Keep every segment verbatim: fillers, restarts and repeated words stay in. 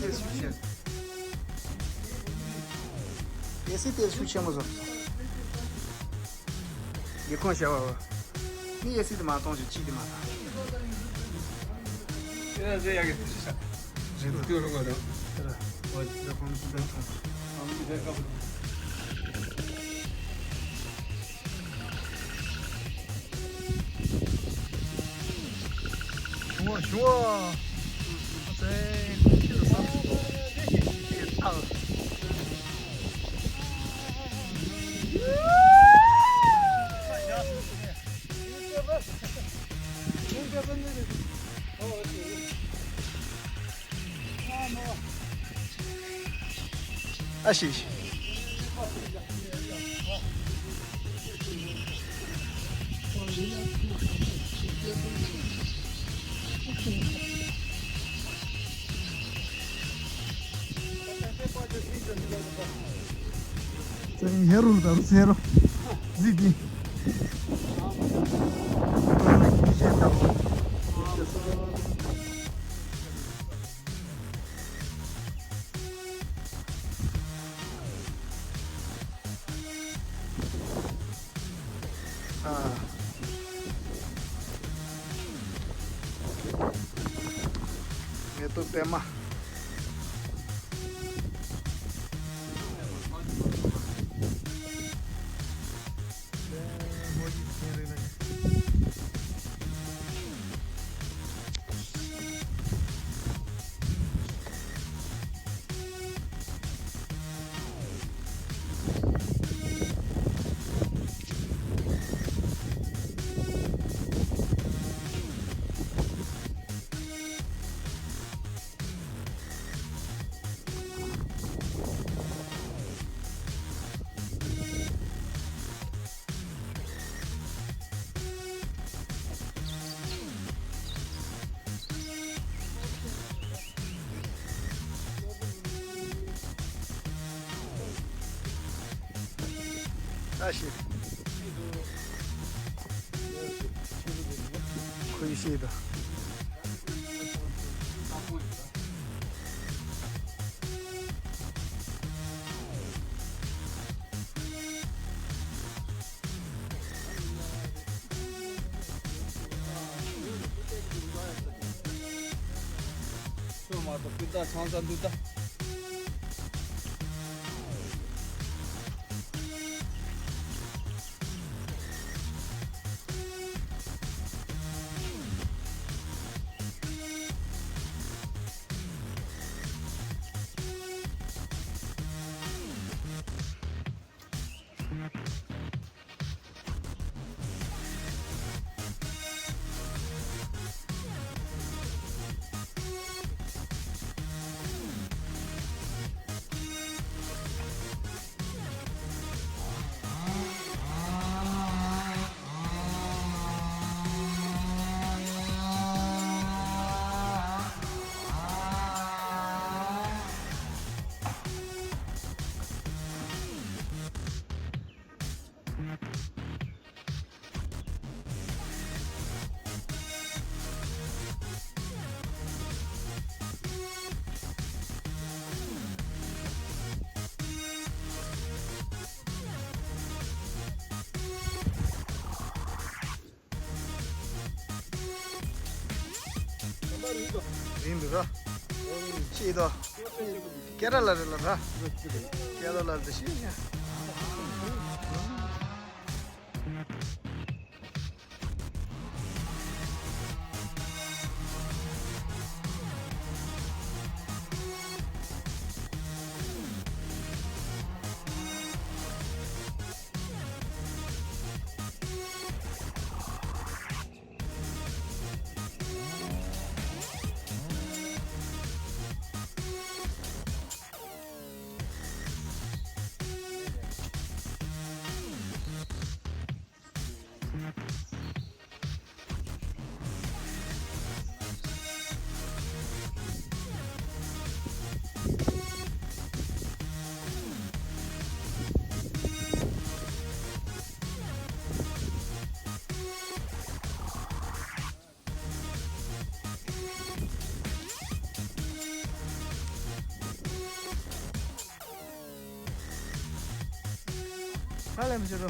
ཨེ་སི་དེ་ཤུགས་ཆེན་པོ་བཟོ། ཡེ་ཁོང་བྱ་བ་བ། ནི་ཨེ་སི་དེ་མ་གཏོང་ཞིག་ཅིག་དེ་མ་གཏོང་། ཨེ་ཟེར་ཡ་གི་དེ་ཤ། རེད་དོ། ཏུ་རུ་གོ་དོ། ར། ཨོ་ཡེ་ཁོང་ཚོ་དང་ཐོང་། ཨ་མི་དེ་ཀ་བུ། ཞུ་བ་ཞུ་བ། ཨ་ཙེ། ཁྱེད་ཚོ་ས། ཁྱེད་ཚོ། ཨ་ཤི་ཤི། ཙང་ཧེ་རུ་ད་རུ་ཚེ་རུ་ཟི་དི། ཨ། མེ་ཏོག་པད་མ། ཨ་ཤི། ཁོ་ཡི་ཤེས་དང་། ཤོ་མ་གཏོགས་ཀུན་བཏགས་ཆང་ས་འདུག་ད། རིང་འདུག་ར། ཤེས་དོ། སྐད་ར་ལ་རེ་ལ་ར། སྐད་ར་ལ་རེ་ཤེས་ཤེས། ཧ་ལས་མི་བྱེད་རོ།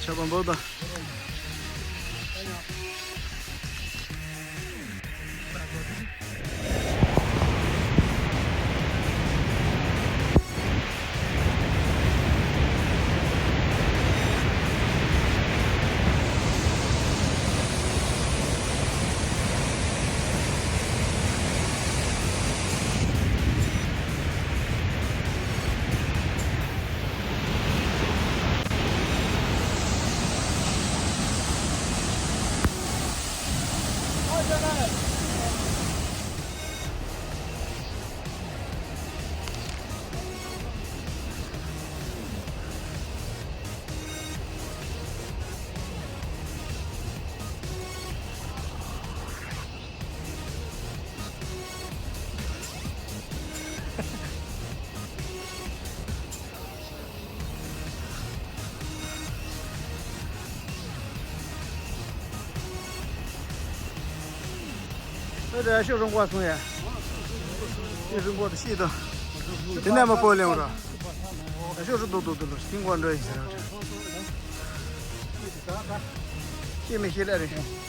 ཁྱབ་པ་འབོག་དང་། ཨེ་རེད། ཤོག་རིང་པོ་སོང་ཡ། ཤོག་རིང་པོ་དེ་ཤེས་དང་། དེ་ནས་མ་པོ་ལེང་ར། ཤོག་རི་རྡོ་རྡོ་རྡོ་ལོ་ཤིང་ཀོང་འགྲོ་ཡིན་ཟེར་ར། ཤེས་མི་ཤེས་ལ་རེད།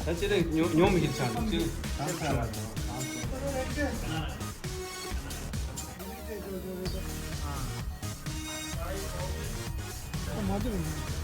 ད་ཅི་ལས་ཉོ་ཉོ་མི་ཤེས་ཆགས་འདུག་ཅི་ལས། མ་འདུག